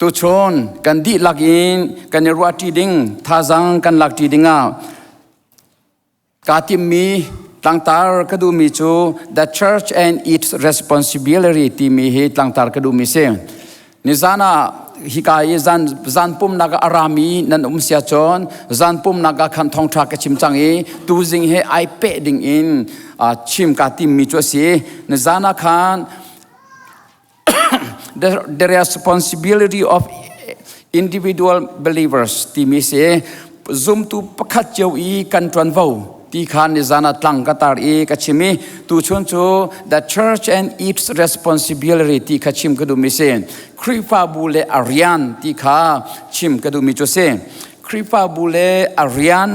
Tuchun kan dihlak in kan i ruahṭi ding, thazaang kan lakṭi dingah kaa timmi tlangtar ka duhmi cu The Church and Its Responsibility timi hi tlangtar ka duhmi si. Nizan ah hika i zan zan pumnak ah a rami nan um sia cun zan pumnak ah khan thawngṭha ka chim cang i tuzing he ai peh ding in chim kaa timmi cu a si. Nizan ah khan the responsibility of individual believers timi si zumtu pakhat cio i kan ṭuanvo ti kha nizan ah tlang ka tar i ka chim i tuchun cu the church and its responsibility ti kha chim ka duhmi si. Khrihfabu le a rian ti kha chim ka duhmi cu si. Khrihfabu le a rian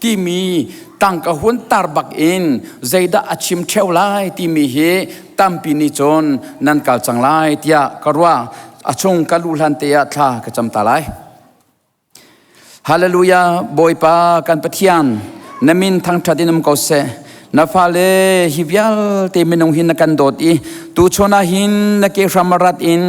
timi tangka hun tar bak in zeidah a chim ṭheo lai timi hi tampi nih cun nan kal cang lai tiah ka ruah. A chung ka luh hlan te ah thla ka cam ta lai. Hallelujah. Bawipa kan Pathian, na min thangṭhat in um ko seh. Na fale hi vialte minung hi na kan dawt i tuchun ah hin na ke hram rat in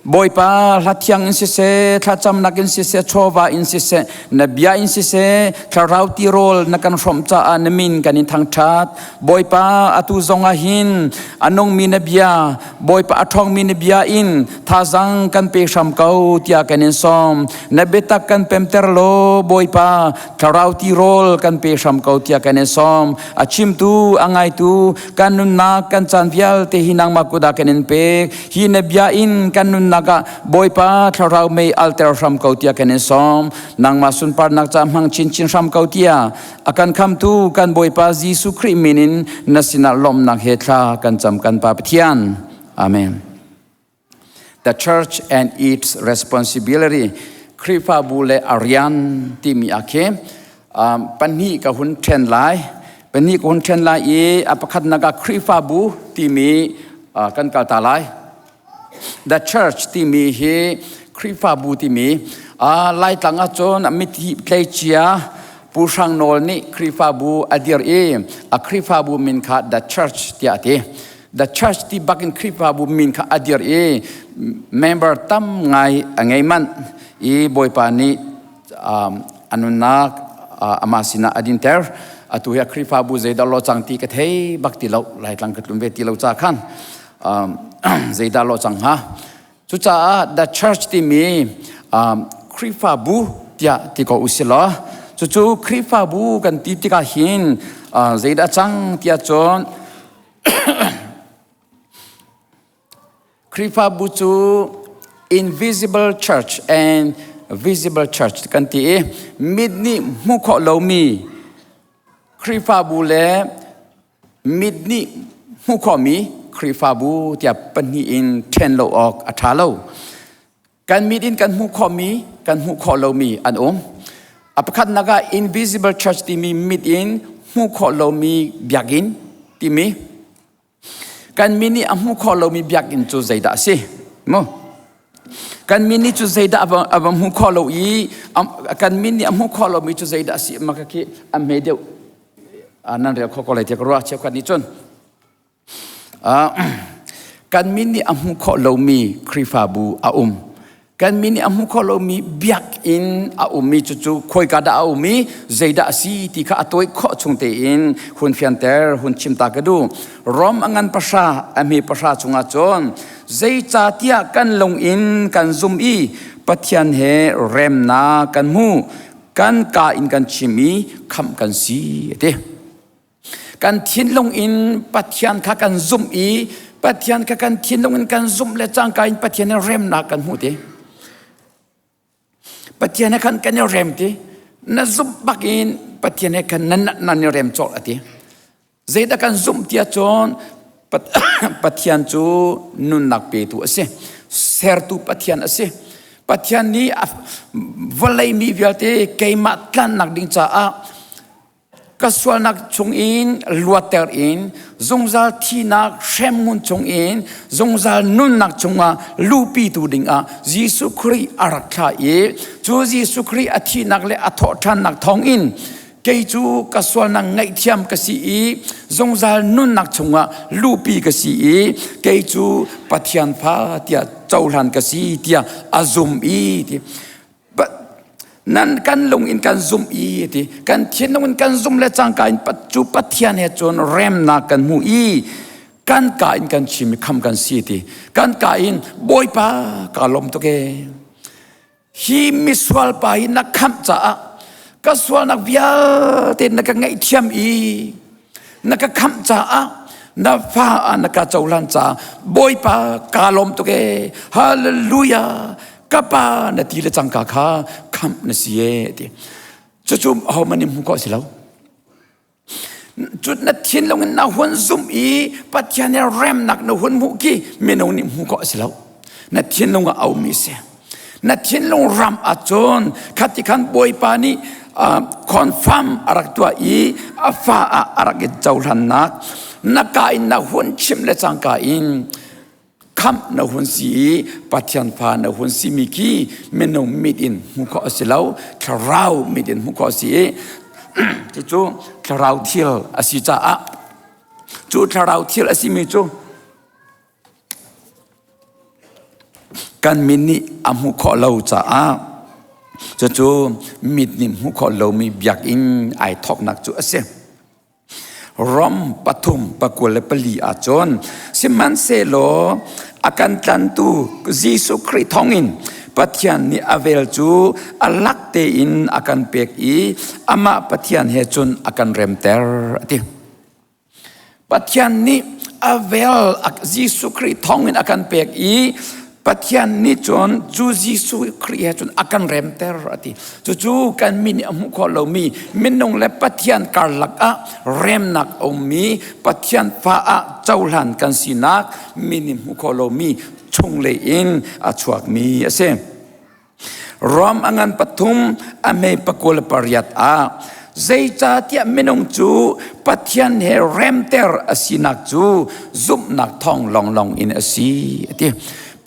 Bawipa, hla thiang in siseh, thlacamnak in siseh, chawva in siseh, na bia in siseh, thlarau tirawl na kan hrawmh caah na min kan in thangṭhat. Bawipa, atu zong ah hin a nungmi na bia, Bawipa, a ṭhawngmi na bia in thazang kan pe hram ko tiah kan in sawm. Na biatak kan pemter law, Bawipa, thlarau tirawl kan pe hram ko tiah kan in sawm. A chimtu, a ngaitu, kan nunnak, kan caan vialte hi nangmah kut ah kan in pek. Hi na bia in kan nunnak ah Bawipa thlarau mei alter hram ko tiah kan in sawm. Nangmah sunparnak ca hmang chinchin hram ko tiah a kan khamtu kan Bawipa Jesuh Khrih min in na sinah lawmhnak he thla kan cam, kan Pa Pathian. Amen. The Church and its Responsibility. Khrihfabu le a rian timi ah khi pahnih ka hun ṭhen lai. Pahnih ka hun ṭhen lai i a pakhatnak ah Khrihfabu timi kan kal ta lai. The Church timi hi, Khrihfabu timi, Laitlang ahcun mithi tleicia Pu Hrang Nawl nih Khrihfabu a dir i a Khrihfabu min kha The Church tiah a ti. The Church ti bakin Khrihfabu min kha a dir i member tam ngai a ngei manh i Bawipa nih a nunnak amah sinah a dinter. Atu hi a Khrihfabu zeidah lo cang ti ka thei bak ti lo. Laitlang ka tlun ve ti lo ca khan zeidah lo cang hnga. Cucaah The Church timi Khrihfabu tiah ti ko usih law, cucu Khrihfabu kan ti tikah hin zeidah cang tiah cun, Khrihfabu cu invisible church and visible church kan ti i mit nih hmuh khawh lomi Khrihfabu le mit nih hmuh khawhmi Khrihfabu tiah pahnih in ṭhen lo awk a ṭha lo. Kan mit in kan hmuh khawhmi, kan hmuh khawh lomi an um. A pakhatnak ah invisible church timi, mit in hmuh khawh lomi biakinn timi. Kan min nih a hmuh khawh lomi biakinn cu zeidah a si mu? Kan min nih cu zeidah a va hmuh khawh lo i kan min nih a hmuh khawh lomi cu zeidah a si? Maka khi a hme deuh nan rel khawh ko lai tiah ka ruah, cheukhat nih cun. Kan min nih a hmuh khawh lomi Khrihfabu a um, kan min nih a hmuh khawh lomi biakinn a ummi. Cucu khawika dah a um i zeidah a si ti kha a tawi khawh chung tein hun fianter, hun chim ta ka duh. Rom a ngan 9 a hme 9 chungah cun, zeicahtiah kan lung in kan zum i Pathian he remnak kan hmu, kan ka in kan chim i khamh kan si, a ti. Kan thinlung in Pathian kha kan zumh i Pathian kha kan thinlung in kan zumh le cangka in Pathian in remnak kan hmuh ti. Pathian he khan kan i rem ti. Na zumh bak in Pathian he khan nan nan i rem cawlh, a ti. Zeidah kan zumh tiah cun, Pathian cu nunnak petu a si, sertu Pathian a si. Pathian nih vawlei mi vialte keimah tlannak ding caah ka sualnak chungin luatter in zungzal thihnak hremngun chungin zungzal nunnak chungah luhpitu dingah Jesuh Khrih a rak thlah i cu Jesuh Khrih a thihnak le a thawhṭhannak thawngin Kei cu ka sualnak ngaihthiam ka si i zungzal nunnak chungah luhpi ka si i kei cu Pathian fa tiah cohlan ka si tiah a zum i ti. Nan kan lung in kan zumh i ti kan thinlung in kan zum le cangka in cu Pathian he cun remnak kan hmu i kan ka in kan chim i kham kan si ti kan ka in Bawipa ka lawm tuk e hi misual pa hi na khamh caah ka sualnak vialte na ka ngaihthiam i na ka khamh caah na fa ah na ka cohlan caah Bawipa ka lawm tuk e hallelujah ka pa na ti le cangka kha khamh na si e ti cucu ahohmanh nih hmuh khawh a si lo. Cut na thinlung in na hun zumh i Pathian he remnak na hun hmuh khi minung nih hmuh khawh a si lo. Na thinlung ah a ummi si. Na thinlung ram ahcun khati khan Bawipa nih confirm a rak tuah i a fa ah a rak i cohlannak na ka in na hun chimh le cangka in khamh na hun si i Pathian fa na hun simi khi minung mit in hmuh khawh a si lo thlarau mit in hmuh khawh a si i cucu thlarau thil a si caah cu thlarau thil a simi cu kan min nih a hmuh khawh lo caah cucu mit nih hmuh khawh lomi biakinn ai thawknak cu a si. Rom pathum 24 ahcun sihmanhsehlaw a kan tlantu Jesuh Khrih thawngin Pathian nih a vel cu a lak tein a kan pek i amah Pathian he cun a kan remter a ti. Pathian nih a vel Jesuh Khrih thawngin a kan pek i Pathian nih cun cu Jesuh Khrih he cun a kan remter a ti. Cucu kan min nih a hmuh khawh lomi minung le Pathian karlak ah remnak a ummi Pathian fa ah cohlan kan sinak min nih hmuh khawh lomi chunglei in a chuakmi a si. Rom a ngan pathum a mei 28 ah zeicahtiah minung cu Pathian he remter a sinak cu zumhnak thawng lawnglawng in a si a ti.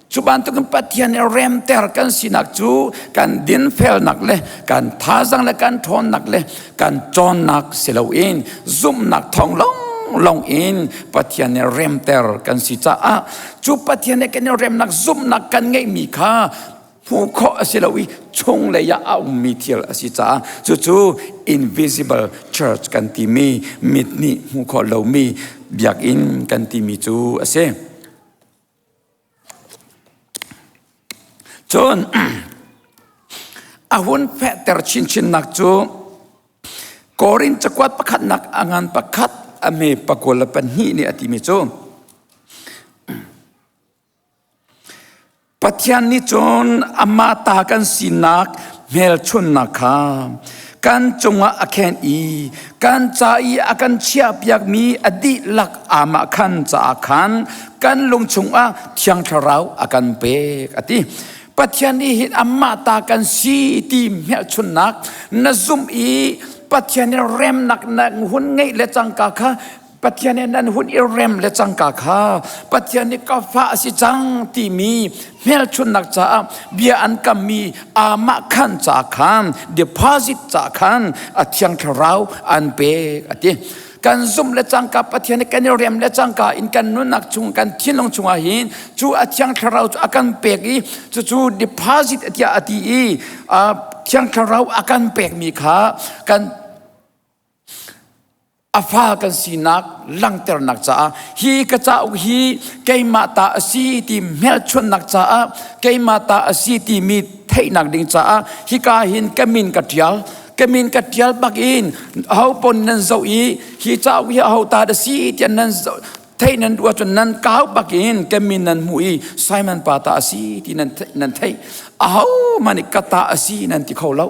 Cu bantukin Pathian he remter kan sinak cu kan dinfelnak le kan thazang le kan ṭhawnnak le kan cawnnak si loin zumhnak thawng lawnglawng in Pathian he remter kan si caah cu Pathian he kan i remnak zumhnak kan ngeihmi kha hmuh khawh a si lo i chunglei ah a ummi thil a si caah cucu invisible church kan timi mit nih hmuh khawh lomi biakinn kan timi cu a si. Cun a hun fehter chinchinnak cu Korin cakuat pakhatnak a ngan pakhat a hme 22 nih a timi cu Pathian nih cun amah ta kan sinak hmelchunhnak kha kan cungah a khen i kan ca i a kan chiahpiakmi a dihlak amah khan caah khan kan lung chungah Thiang Thlarau a kan pek a ti. Pathian nih hin amah ta kan si ti hmelchunhnak na zumh i Pathian nih remnak na hun ngeih le cangka kha Pathian nih nan hun i rem le cangka kha Pathian nih ka fa a si cang timi hmelchunhnak caah bia an kammi amah khan caah khan deposit caah khan a thiang thlarau an pek a ti. Kan zumh le cangka Pathian nih kan i rem le cangka in kan nunnak chung kan thinlung chungah hin cu a thiang thlarau cu a kan pek i cucu deposit tiah a ti i thiang thlarau a kan pekmi kha kan A fa kan sinak langhternak caah hi ka cauk hi keimah ta a si ti hmelchunhnak caah keimah ta a si timi theihnak ding caah hika hin ka min ka ṭial ka min ka ṭial bak in aho pon nan zoh i hi cauk hi aho ta dah si tiah nan zoh theih nan duh ahcun nan kau bak in ka min nan hmuh i Simon pa ta a si ti nan nan theih aho hmanh nih ka ta a si nan ti kho lo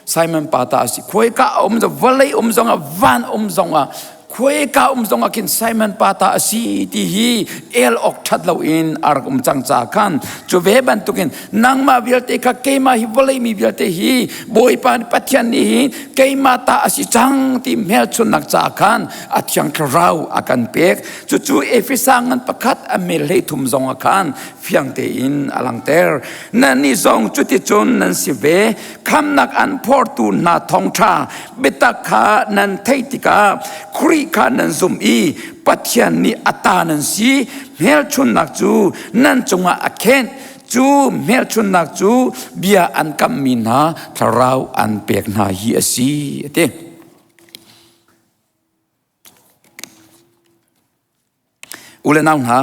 Simon pa ta a si. Khuaika a um vawlei um zongah van um zongah khuaika um zongah khin Simon pa ta a si ti hi el awk ṭhat loin a rak um cang caah khan cu ve bantukin nangmah vialte kha keimah hi vawlei mi vialte hi Bawipa Pathian nih hi keimah ta a si cang ti hmelchunhnak caah khan a Thiang Thlarau a kan pek. Cucu Efesa ngan pakhat a mel hlei thum zongah khan fiang tein a langter. Nannih zong cuticun nan si ve. Khamnak an phortu hna thawngṭha biatak kha nan theih tikah Khrih kha nan zumh i Pathian nih a ta nan si. Hmelchunhnak cu nan cungah a khenh. Cu hmelchunhnak cu bia an kamhmi hna thlarau an pek hna hi a si, a ti. U le nau hna,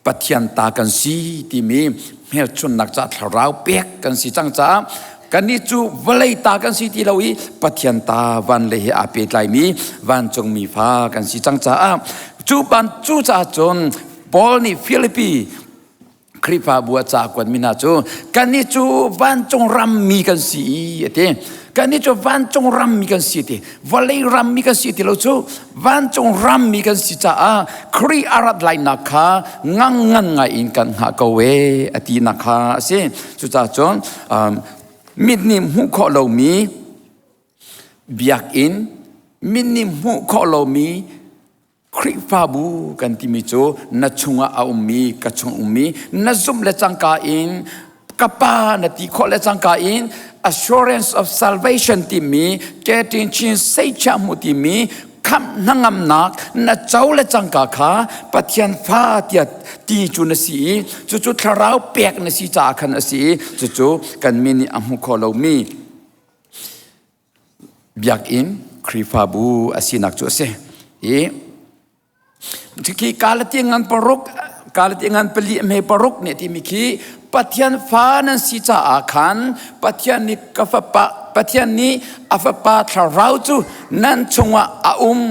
Pathian ta kan si timi hmelchunhnak ca thlarau pek kan si cang caah kannih cu vawlei ta kan si ti lo i Pathian ta van le he aa pehtlaimi vancungmi fa kan si cang caah cu ban cu caah cun Paul nih Filipi Khrihfabu a ca kuatmi hna cu kannih cu vancung rammi kan si i a ti. Kannih cu vancung rammi kan si ti. Vawlei rammi kan si ti lo cu vancung rammi kan si caah Khrih a rat lainak kha ngang ngan ngai in kan hngah ko e a tinak kha a si. Cucaah cun mit nih hmuh khawh lomi biakinn, mit nih hmuh khawh lomi Khrihfabu kan timi cu na chungah a ummi ka chung ummi na zumh le cangka in ka pa na ti khawh le cangka in assurance of salvation timi ketin chin seichia hmu timi khamh hnangamnak na co le cangka kha Pathian fa tiah ti cu na si i cucu thlarau pek na si caah khan a si i cucu kan min nih a hmu kho lomi Biakinn Khrihfabu a sinak cu a si. I khi Galati ngan paruk Galati ngan pali hme paruk nih timi khi Pathian fa nan si caah khan Pathian nih ka fapa Pathian nih a fapa thlarau cu nan chungah a um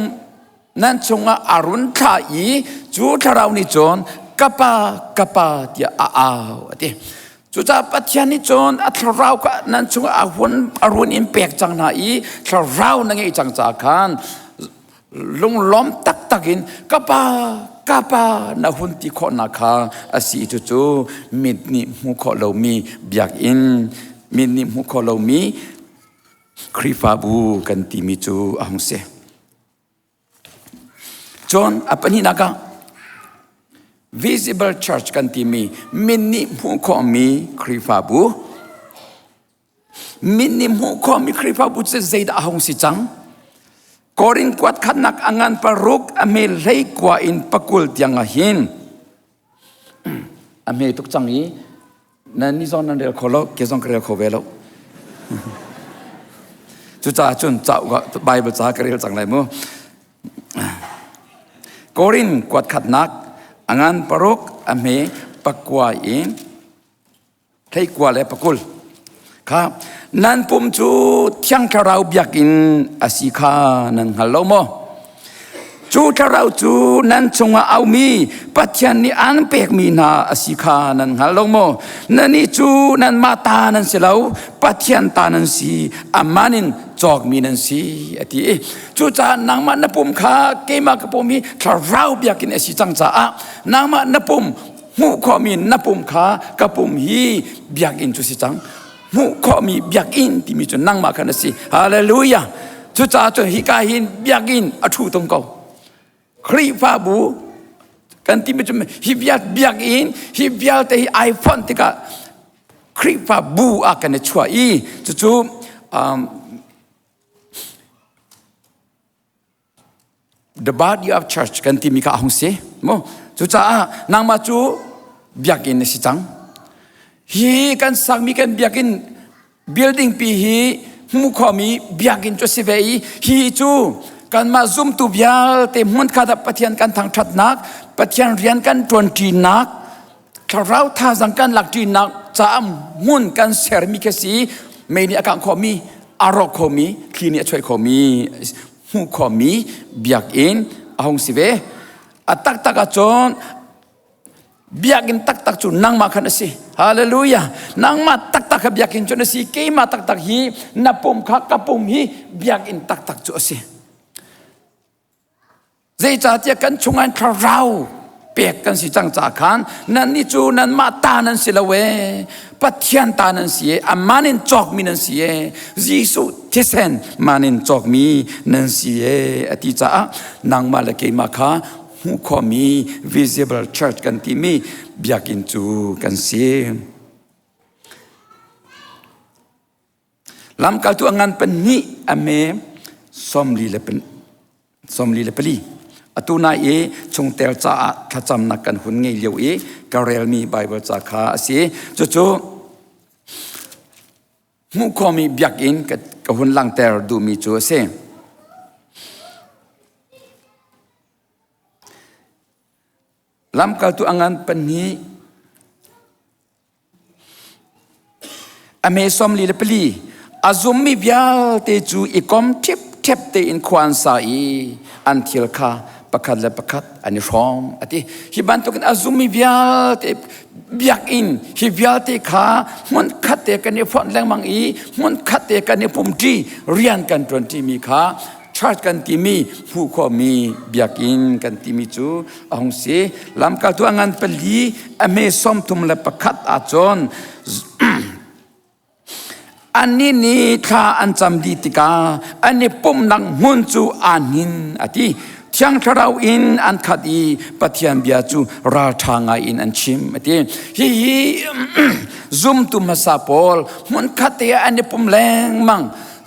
nan chungah a run thlah i cu thlarau nih cun ka pa ka pa tiah a au a ti. Cucaah Pathian nih cun a thlarau kha nan chungah a hun a run in pek cang hna i thlarau na ngeih cang caah khan lunglawm taktak in ka pa ka pa na hun ti khawhnak kha a si. Cucu mit nih hmuh khawh lomi biakinn, mit nih hmuh khawh lomi Khrihfabu kan timi cu a hung si. Cun a pahnihnak ah visible church kan timi min nih hmuh khawhmi Khrihfabu. Min nih hmuh khawhmi Khrihfabu cu zeidah a hung si cang? Korin kuat khatnak a ngan paruk a me hlei kua in pakul tiang ah hin a hme tuk cang i Nan ni zong nan rel kho lo, ke zong ka rel kho ve lo. Cucaah cun cauk Bible ca ka rel cang lai mu. Korin kuat khatnak a ngan paruk a hme pakua in thleikua le pakul kha nan pum cu thiang thlarau biakinn a si kha nan hngal lo maw? Cu thlarau cu nan chungah aumi Pathian nih an pekmi hna a si kha nan hngal lo maw? Nannih cu nanmah ta nan si lo, Pathian ta nan si, aman in cawkmi nan si, a ti i cucaah nangmah na pum kha keimah ka pum hi thlarau biakinn a si cang caah nangmah na pum hmuh khawhmi na pum kha ka pum hi biakinn cu si cang. Hmuh khawhmi biakinn timi cu nangmah khan a si. Hallelujah. Cucaah cun hika hin biakinn a ṭhu tung ko. Khrihfabu kan timi cu hi biakinn hi vialte hi ai fonh tikah Khrihfabu ah kan i chuah i cucu the body of church kan timi kha a hung si mu. Cucaah nangmah cu biakinn na si cang. Hi kan sakmi kan biakinn building pi hi hmuh khawhmi biakinn cu a si ve i hi cu kanmah zumtu vialte hmunkhat ah Pathian kan thangṭhatnak, Pathian rian kan ṭuanṭinak, thlarau thazang kan lakṭinak caah hmun kan sermi khi si. Mei nih a kangh khawhmi, a rawk khomi, thli nih a chuai khomi hmuh khawhmi biakinn a hung si ve. A taktak ahcun biakinn taktak cu nangmah khan a si. Hallelujah. Nangmah taktak kha biakinn cu na si. Keimah taktak hi na pum kha ka pum hi biakinn taktak cu a si. Zeicahtiah kan chungah thlarau pek kan si cang caah khan nannih cu nanmah ta nan si lo ee, Pathian ta nan si ee, aman in cawkmi nan si ee, Jesuh thisen man in cawkmi nan si ee a ti caah nangmah le keimah kha hmuh khawhmi visible church kan timi. biakinn cu kan si. Lamkaltu a ngan pahnih a me 44. Atu nai i chungtel caah thlacamnak kan hun ngei lio i ka relmi Baibal ca kha a si. Cucu hmuh khawhmi biakinn ka hun langhter duhmi cu a si. Lamkaltu a ngan pahnih A hme 44 a zummi vialte cu i kom ṭhipṭhep tein khua an sa i an thil kha pakhat le pakhat an i hrawm a ti. Hi bantukin a zummi vialte biakinn hi vialte kha hmunkhat te kan i fonh lengmang i hmunkhat te kan i pumṭi rian kan ṭuanṭimi kha church kan timi hmuh khawhmi biakinn kan timi cu a hung si. Lamkaltu a ngan pali a hme 31 ahcun annih nih thla an cam dih tikah an i pumhnak hmun cu aa hnin a ti. Thiang Thlarau in an khat i Pathian bia cu ralṭha ngai in an chim a ti. Hihi zumtu hmasa pawl hmunkhat te ah an i pum lengmang.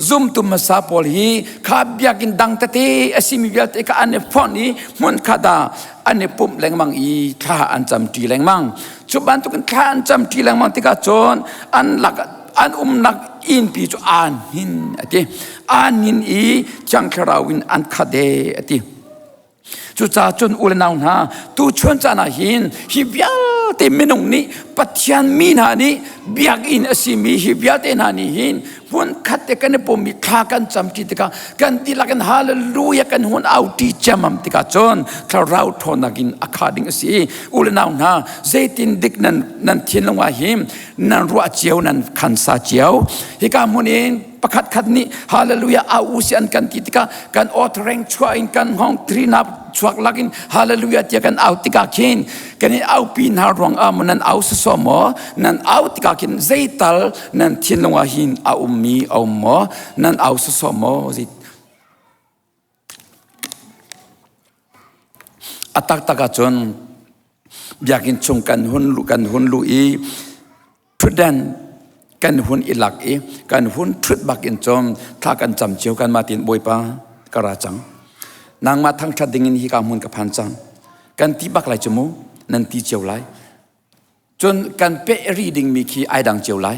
Zumtu hmasa pawl hi kha biakinn dang tete a simi vialte kha an i fonh i hmunkhat ah an i pumh lengmang i thla an camṭi lengmang. Cu bantukin thla an camṭi lengmang tikah cun an lak an umnak innpi cu aa hnin a ti. Aa hnin i Thiang Thlarau in an khat e a ti. Cucaah cun u le nau hna, tuchun caan ah hin hi vialte minung nih Pathian mi hna nih biakinn a simi hi vialte hna nih hin hmunkhat te kan i pum i thla kan camṭi tikah kan dihlak in hallelujah kan hun auṭi ciammam tikah cun thlarau ṭhawnnak in a khah ding a si. U le nau hna, zeitin dik nan nan thinlung ah hin nan ruah cio nan khansa cio. Hika hmun in pakhat khat nih hallelujah au usi an kan ti tikah kan aw reng chuah in kan hngawng trina chuak lak in hallelujah tiah kan au tikah khin kan i aupi hna ruang ah maw nan au sawsawh maw nan au tikah khin zeital nan thinlung ah hin a ummi a um maw nan au sawsawh maw zei a taktak ahcun biakinn chung kan hun lu kan hun lu i ṭhutdan kan hun i lak i kan hun ṭhut bak in cun thla kan cam cio kan mah tiin Bawipa ka ra cang nangmah thangṭhat ding in hika hmun ka phan cang kan ti bak lai cu mu nan ti cio lai cun kan peh rih dingmi khi ai dang cio lai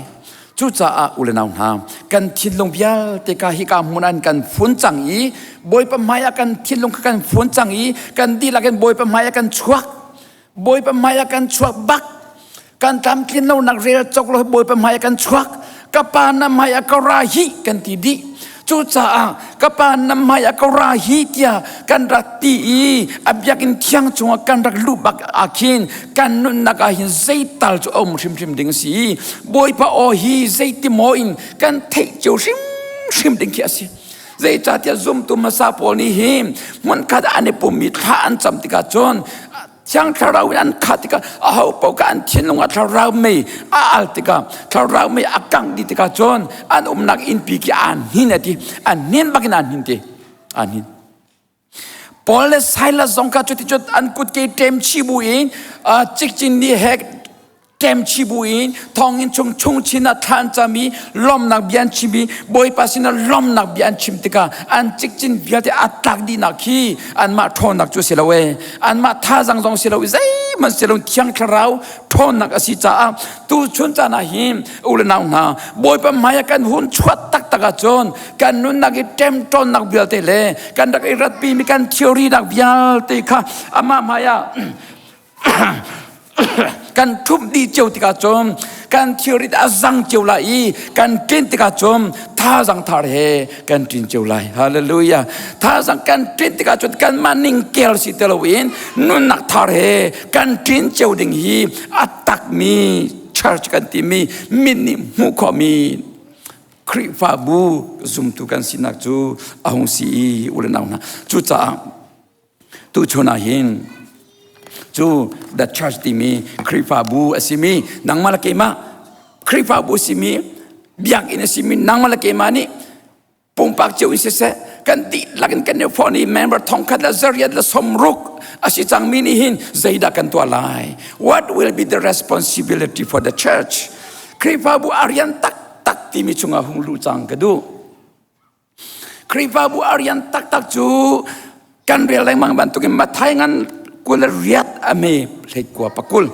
cucaah u le nau hna kan thinlung vialte ka hika hmun an kan fun cang i Bawipa hmai ah kan thinlung kha kan fun cang i kan dihlak in Bawipa hmai ah kan chuak Bawipa hmai ah kan chuak bak kan tlamtlin lonak rel cawk lo Bawipa hmai ah kan chuak ka pa na hmai ah ka ra hi kan ti dih cucaah ka pa na hmai ah ka ra hi tiah kan rak ti i a biakinn thiang chungah kan rak luh bak ah khin kan nunnak ah hin zeital cu a um hrimhrim ding a si Bawipa aw hi zeiti maw in kan theih cio hrimhrim ding khi a si zeicahtiah zumtu hmasa pawl nih hi hmunkhat an i pum i thla an cam tikah cun Thiang Thlarau in an khat tikah aho paoh kha an thinlung ah thlarau mei a al tikah thlarau mei a kangh dih tikah cun an umnak innpi khi aa hnin a ti an hnin bakin aa hnin ti aa hnin Paul le Silas zong kha cuticun an kutke ṭem chih bu in cikcin nih hek ṭemchi buin thonginn chung chung chin ah thla an cam i lawmhnak bia an chim i Bawipa sinah lawmhnak bia an chim tikah an cikcin vialte a tlak dihnak khi anmah ṭhawnnak cu a si lo ee anmah thazang zong si lo i zeihmanh si lo Thiang Thlarau ṭhawnnak a si caah tuchun caan ah hin u le nau hna Bawipa hmai ah kan hun chuat taktak ahcun kan nunnak i ṭemṭawnnak vialte le kan rak i ratpimi kan theory nak vialte kha amah hmai ah kan ṭhumh dih cio tikah cun kan thilrit a zang cio lai i kan ṭin tikah cun thazang thar he kan ṭin cio lai hallelujah thazang kan ṭin tikah cun kanmah ning kel si ti loin nunnak thar he kan ṭin cio ding hi a takmi church kan timi mit nih hmuh khawhmi Khrihfabu zumtu kan sinak cu a hung si i u le nau hna cucaah Tuchun ah hin cu the church timi Khrihfabu a simi nangmah le keimah Khrihfabu a simi biakinn a simi nangmah le keimah nih pumpak cio in siseh Kan dihlak in kan i fon i member thongkhat le zariat le somruk a si cangmi nih hin zeidah kan tuah lai? What will be the responsibility for the church? Khrihfabu a rian taktak timi chungah hung luh cang ka duh. Khrihfabu a rian taktak cu kan rel lengmang bantukin Matthai ngan 28 a me hleikua pakul.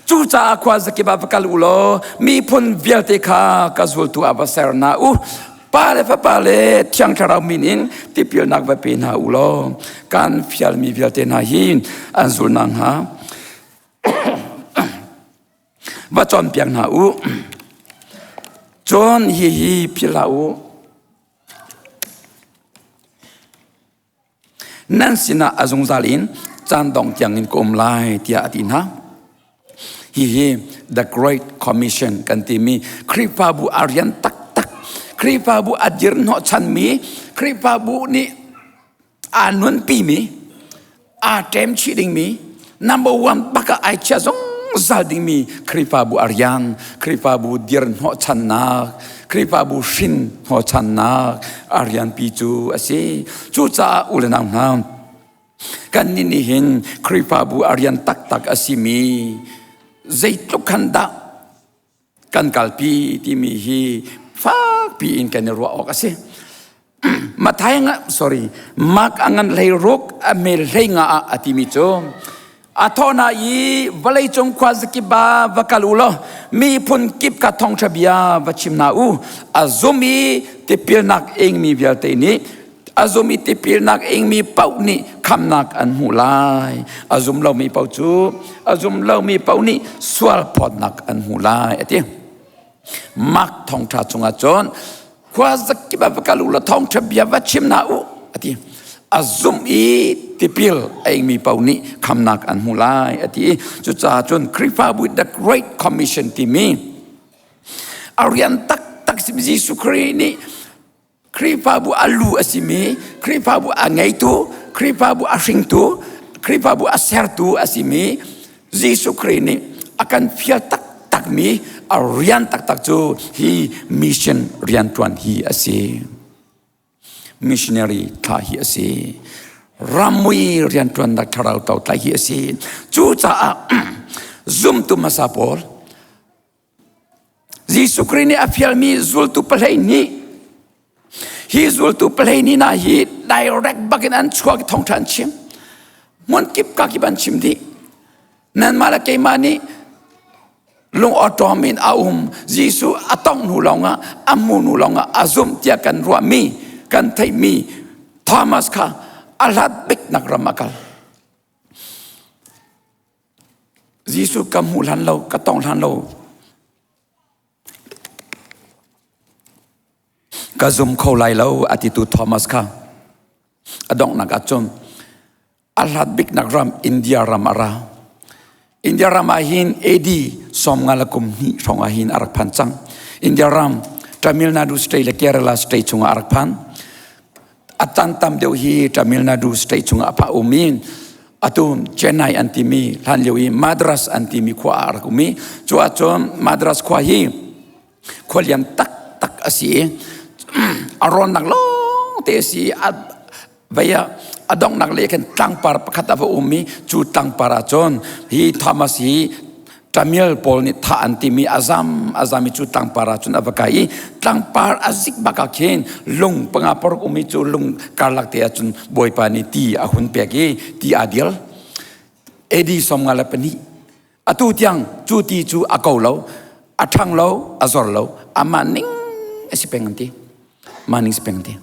Cucaah khua zakip ah va kal u law miphun vialte kha ka zultu ah va ser hna u. Pa le Fapa le Thiang Thlarau min in tipilnak va pe hna u law kan fialmi vialte hna hi an zul nakhnga va cawnpiak hna u. Cun hihi philh hlah u. Nan sinah a zungzal in caan dong tiangin ka um lai tiah a ti hna. Hihi The Great Commission kan timi Khrihfabu a rian taktak, Khrihfabu a dir hnawhchanmi, Khrihfabu nih aa nunpimi, aa ṭem chih dingmi, number one bak ah ai chia zungzal dingmi Khrihfabu a rian, Khrihfabu dir hnawhchannak, Khrihfabu hrin hnawhchannak a rianpi cu a si. Cucaah u le nau hna, kannih nih hin Khrihfabu a rian taktak a simi zeitluk khan dah kan kalpi timi hi fakpi in kan i ruah awk a si. Mathai nga sorry Mark a ngan hlei ruk a mel hlei nga ah a timi cu a thawhna i vawleicung khua zakip ba va kal u law miphun kip ka thawngṭha bia va chim hna u. A zum i tipilnak ingmi vialte nih a zum i tipilnak ingmi paoh nih khamnak an hmuh lai. A zum lomi paoh cu a zum lomi paoh nih sual phawtnak an hmuh lai a ti. Mark thawngṭha chungah cun khua zakip ah va kal u law thawngṭha bia va chim hna u a ti. A zumh i tipil a ingmi paoh nih khamnak an hmu lai a ti. Cucaah cun Khrihfabu the Great Commission timi a rian taktak Jesuh Khrih nih Khrihfabu a lu a simi, Khrihfabu a ngeitu, Khrihfabu a hringtu, Khrihfabu a sertu a simi Jesuh Khrih nih a kan fial taktakmi a rian taktak cu hi mission rianṭuan hi a si. Missionary thlah hi a si. Ramui rianṭuannak thlarau to tlaih hi a si. Cucaah zumtu hmasa pawl Jesuh Khrih nih a fialmi zultu 12 hi zultu 12 hna hi direct bakin an chuak i thawngṭha an chim. Hmun kip ka kip an chim dih. Nanmah le keimah nih lung awṭawm in a um. Jesuh a tongh hnu lawngah a hmu hnu lawngah a zumh tiah kan ruahmi, kan theihmi Thomas kha a hlat biknak ram a kal. Jesuh ka hmu hlan lo, ka tong hlan lo. Ka zum kho lai lo a titu Thomas kha a donghnak ah cun a hlat biknak ram India ram a ra. India ram ah hin AD 52 kum hnih hrawng ah hin a rak phan cang. India ram Tamil Nadu state le Kerala state chungah a rak phan. A caan tam deuh hi Tamil Nadu state chungah a phah um i atu Chennai an timi hlan lio i Madras an timi khua ah a rak um i cu ahcun Madras khua hi khua lian taktak a si i a rawnnak lawng te a si i a vei ah a donghnak lei khan tlangpar pakhat a va um i cu tlangpar ah cun hi Thomas hi Tamil pawl nih thah an timi a zam a zam i cu tlangpar ah cun a va kai i tlangpar a zik bak ah khin lung panga paruk um i cu lung karlak te ah cun Bawipa nih ti a hun pek i ti aa dil. AD 52 atu tiang cu ti cu a ko lo a ṭhang lo a zor lo amah ning a si peng an ti mah ning si peng an ti.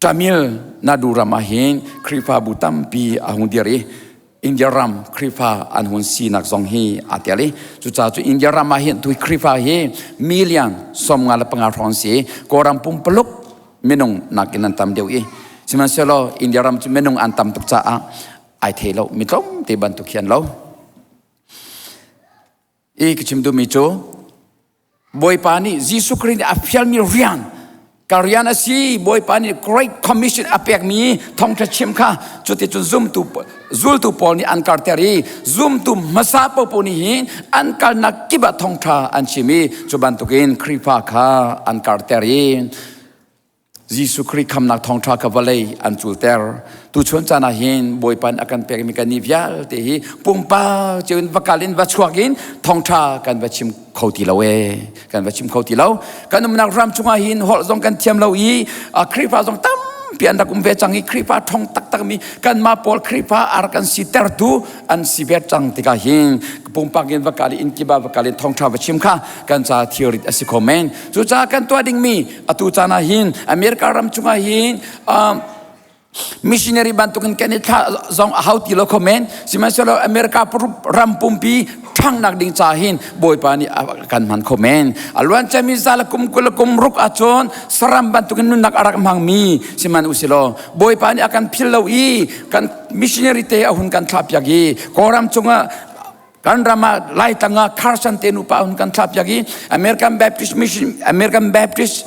Tamil Nadu ram ah hin Khrihfabu tampi a hung dir i India ram Khrihfa an hun sinak zong hi aa tel i cucaah cu India ram ah hin tu Khrihfa hi million 55 hrawng si Kawlram pumpaluk minung nakin an tam deuh i sihmanhsehlaw India ram cu minung an tam tuk caah ai thei lo mi tlawm te bantuk hi an lo. I ka chim duhmi cu Bawipa nih Jesuh Khrih nih a fialmi rian. Ka rian a si Bawipa nih Great Commission a pekmi thawngṭha chim kha cuticun zumtu zultu pawl nih an karter i zumtu hmasa popo nih hin an kalnak kip ah thawngṭha an chim i cu bantukin Khrihfa kha an karter i Jesuh Khrih khamnak thawngṭha kha vawlei an culter. Tuchun caan ah hin Bawipa nih a kan pekmi kan nih vialte hi pumpak cio in va kal in va chuak in thawngṭha kan va chim kho ti lo ee. Kan va chim kho ti lo. Kan umnak ram chungah hin holh zong kan thiam lo i Khrihfa zong tampi an rak um ve cang i Khrihfa ṭhong taktakmi kanmah pawl Khrihfa a rak kan sitertu an si ve cang tikah hin pumpak in va kal i inn kip ah va kal in thawngṭha va chim kha kan ca thilrit a si kho men. Cucaah kan tuah dingmi atu caan ah hin America ram chungah hin missionary bantukin kan i thlah zong a hau ti lo kho men. Sihmanhsehlaw America ram pumpi ṭhangnak ding ca hin Bawipa nih a kan hman kho men. A luan ciami za le kum 20 le kum ruk ahcun saram bantukin nunnak a rak hmangmi sihmanh usilaw Bawipa nih a kan phil lo i kan missionary te a hun kan thlahpiak i Kawlram chungah kan ram ah Laitlang ah Carson te nupa hun kan thlahpiak i American Baptist Mission American Baptist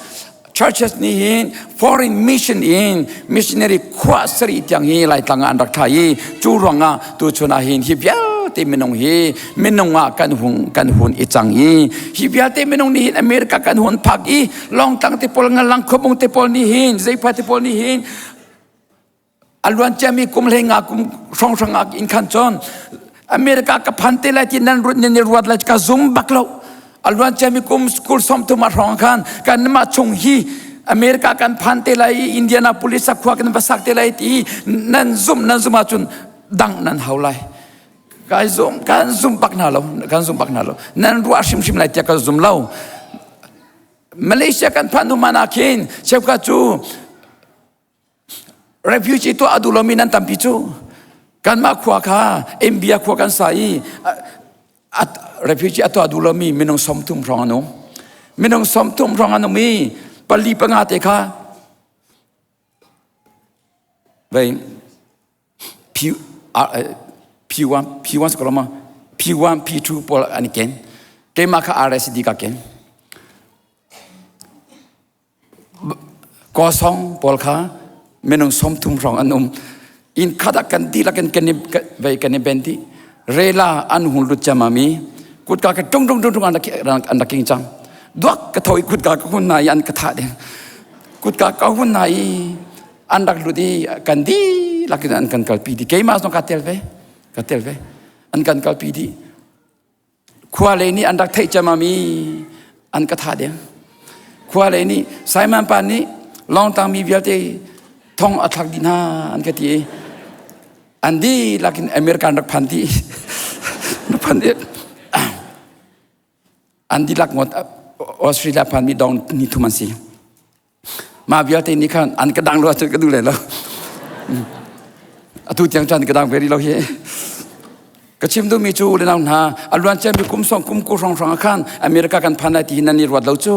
Churches nih hin foreign mission in missionary khua sarih tiang hi Laitlang ah an rak thlah i cu ruangah tuchun ah hin hi vialte minung hi minung ah kan hung kan hun i cang i hi vialte minung nih hin America kan hun phak i Longtlang te pawl Ngalang Khuabung te pawl nih hin Zeipha te pawl nih hin A luan ciami kum 15 kum hrawnghrang ah in khan cun America ka phan te lai ti nan ruat nan i ruat lai ka zum bak lo. A luan ciami kum school 30 ah hrawng khan kanmah chung hi America kan phan te lai i Indianapolis ah khua kan va sak te lai ti nan zum nan zum ahcun dang nan hau lai. Kai zum kan zum bak hna lo kan zum bak hna lo nan ruah hrimhrim lai tiah ka zum lo. Malaysia kan phan hnu man ah khin cheukhat cu Refugee tuah a duh lomi nan tampi cu kanmah khua kha India khua kan sa i refugee a tuah duh lomi minung 30 hrawng an um. Minung 30 hrawng an um i pali panga te kha vei P, P1 P1 si P1 P2 pawl an i ken. Keimah kha RSD ka ken. Kawsong pawl kha minung 30 hrawng an um. Inn khat ah kan dihlak in kan i vei kan i ben dih. Rela an hun lut ciammam i kutka ka tung tung tung tung an rak king cang. Duak ka tho i kutka ka hun na i an ka thah ding. Kutka ka hun na i an rak lut i kan dihlak in an kan kalpi dih. Keimah zong ka tel ve. Ka tel ve. An kan kalpi dih. Khua lei nih an rak theih ciammam i an ka thah deng. Khua lei nih Simon pa nih Lawngtang mi vialte thong a thlak dih hna an ka ti i an dihlak in America an rak phan dih. rak phan dih. An dihlak ngawt Australia phan mi dong ni thum an si. Mah vialte nih khan an ka dang lo ahcun ka duh lai lo. Atu tiang cun ka dang ve rih lo hi. Ka chim duhmi cu u le nau hna, a luan ciami kum sawm kum ku hrawnghrang ah khan America kan phan lai ti hi nan i ruat lo cu.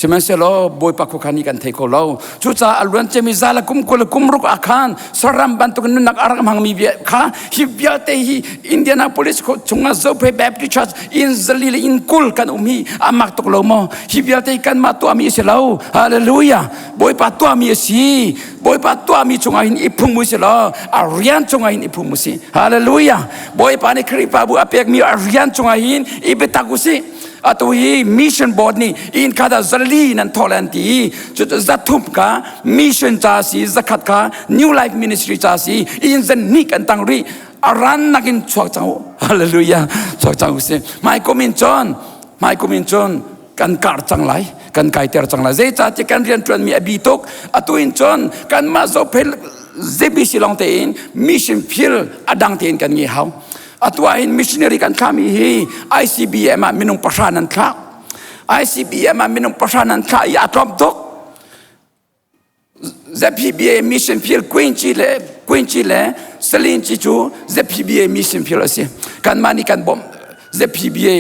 Sihmanhsehlaw Bawipa khuakhan nih kan thei kho lo. Cucaah a luan ciami za le kum 20 le kum ruk ah khan saram bantuk nunnak a rak hmangmi kha hi vialte hi Indianapolis chungah Zophei Baptist Church inn 4 le inn 20 kan um hi a mak tuk lo maw? Hi vialte kanmah tuahmi a si lo. Hallelujah. Bawipa tuahmi a si. Bawipa tuahmi chungah hin i phung mu si law a rian chungah hin i phung mu si. Hallelujah. Bawipa nih Khrihfabu a pekmi a rian chungah hin i biatak u si. Atu hi mission board nih inn khat ah 400 nan thawh lai an ti i cu 300 kha mission ca si 100 kha New Life Ministry ca si inn 200 kan tang rih a rannak in chuak cang u. Hallelujah. Chuak cang u si. Hmai kum in cun hmai kum in cun kan kar cang lai kan kaiter cang lai zeicahtiah kan rianṭuanmi a bi tuk atu in cun kanmah zophel ZBC lawng tein mission field a dang tein kan ngei hau atu ah hin missionary kan thlahmi hi ICBM ah minung pahra nan thlak ICBM ah minung pahra nan thlah i a tlawm tuk ZPBA mission field Quincy le Quincy le Salinci cu ZPBA mission field a si. Kanmah nih kan bawmh ZPBA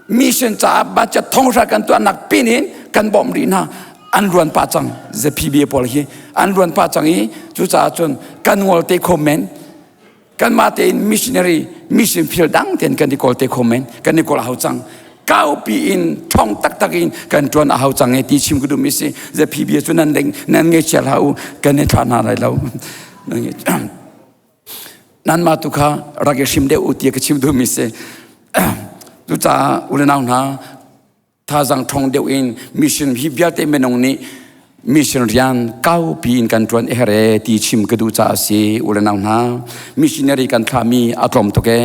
mission caah budget thonghra kan tuahnak pin in kan bawmh rih hna. An ruan pah cang ZPBA pawl hi an ruan pah cang i cucaah cun kan ngol te kho men. Kanmah tein missionary mission field dang tein kan i kawl te kho men. Kan i kawl a hau cang. Kaupi in ṭhong taktak in kan ṭuan a hau cang e ti chim ka duhmi si. Zapi bia cu nan ding nan ngei hlah u kan i thlah hna lai lo. Nanmah tu kha rak i hrim deuh u ti ka chim duhmi si. Cucaah u le nau hna thazang ṭhong deuh in mission hi vialte minung nih mission rian kaupi in kan ṭuan her e ti chim ka duh caah a si. U le nau hna, missionary kan thlahmi a tlawm tuk e.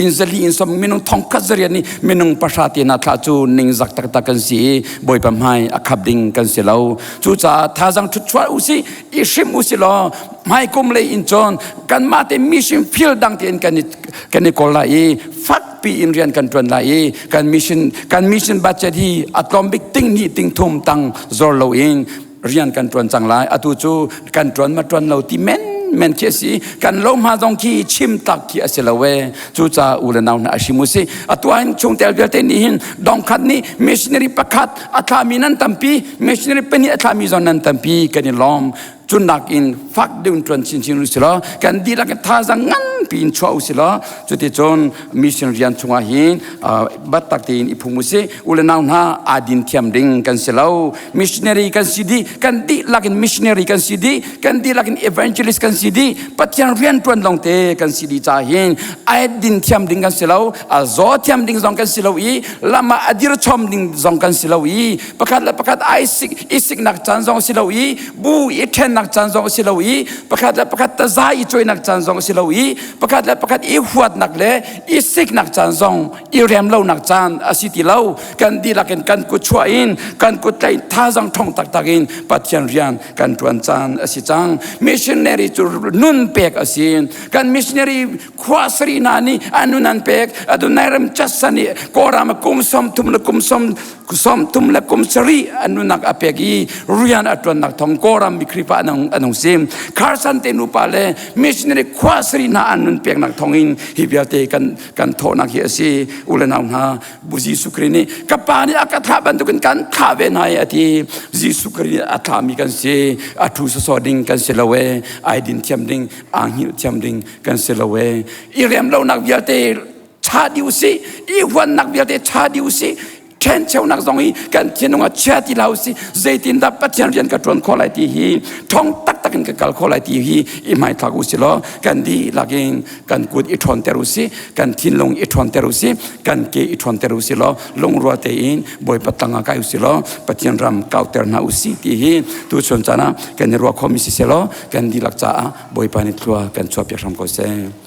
In zali in som minung thongkhat zariat nih minung pahra te na thlah cu ningzak taktak kan si i Bawipa hmai a khap ding kan si lo. Cucaah thazang ṭhutchuah u si, i hrim u si law hmaikum lei in cun kanmah te mission field dang tein kan i kawl lai i fakpi in rian kan ṭuan lai i kan mission budget hi a tlawm bik ting hnih ting thum tang zor loin rian kan ṭuan cang lai. Atu cu kan ṭuan ma ṭuan lo ti men men khi a si. Kan lo hma zong khi chim tak khi a si lo e. Cucaah u le nau hna, a hrim u si. Atu ahhin chungtel vialte nih hin dongkhat nih missionary pakhat a thlami nan tampi, missionary pahnih a thlami zong nan tampi, kan i lawm. Cu nakin fak deuh in ṭuan chinchin u si law kan dihlak in thazang nganpi in chuah u si law cuticun mission rian chungah hin biatak tein i phum u si. U le nau hna, aa din thiam ding kan si lo. Missionary kan si dih, kan dihlak in missionary kan si dih, kan dihlak in evangelist kan si dih, Pathian rian ṭuan lawngte kan si dih caah hin ai din thiam ding kan si lo, a zaw thiam ding zong kan si lo i lam ah a dir chom ding zong kan si lo i pakhat le pakhat ai sik i siknak caan zong si lo i bu i ṭhennak caan zong si lo i pakhat le pakhat taza i cuainak caan zong si lo i pakhat le pakhat i huatnak le i siknak caan zong, i rem lonak caan a si ti lo. Kan dihlak in kan kut chuah in, kan kut tlaih, thazang ṭhong taktak in Pathian rian kan ṭuan caan a si cang. Missionary cu nun pek a si. Kan missionary khua sari hna nih an nun an pek. Atu Nairam Chatsan i Kawlram kum 30 le kum 37 an nunnak a pek i rian a ṭuannak thawng Kawlram mi Khrihfa an hung si. Kharsan te nupa le missionary khua sari hna an nun peknak thawng in hi vialte kan thawhnak hi a si. U le nau hna, Bu Jesuh Khrih nih ka pa nih a ka thlah bantukin kan thlah ve hna i a ti. Jesuh Khrih nih a thlahmi kan si. A thu sawsawh ding kan si lo e, ai din thiam ding, aa hngilh thiam ding kan si lo e. I rem lonak vialte cha dih usih, i huannak vialte cha dih usih, ṭhencheunak zong hi kan thinlung ah chia ti hlah usih. Zeitindah Pathian rian ka ṭuan khawh lai ti hi, ṭhong taktak in ka kal khawh lai ti hi i hmaithlak usih law kan dihlak in kan kut i ṭhawnter usih, kan thinlung i ṭhawnter usih, kan ke i ṭhawnter usih law lungrual tein Bawipa tang ah kai usih law Pathian ram kauter hna usih ti hi tuchun caan ah kan i ruah khawhmi si seh law kan dihlak caah Bawipa nih thlua kan chuahpiak hram ko seh.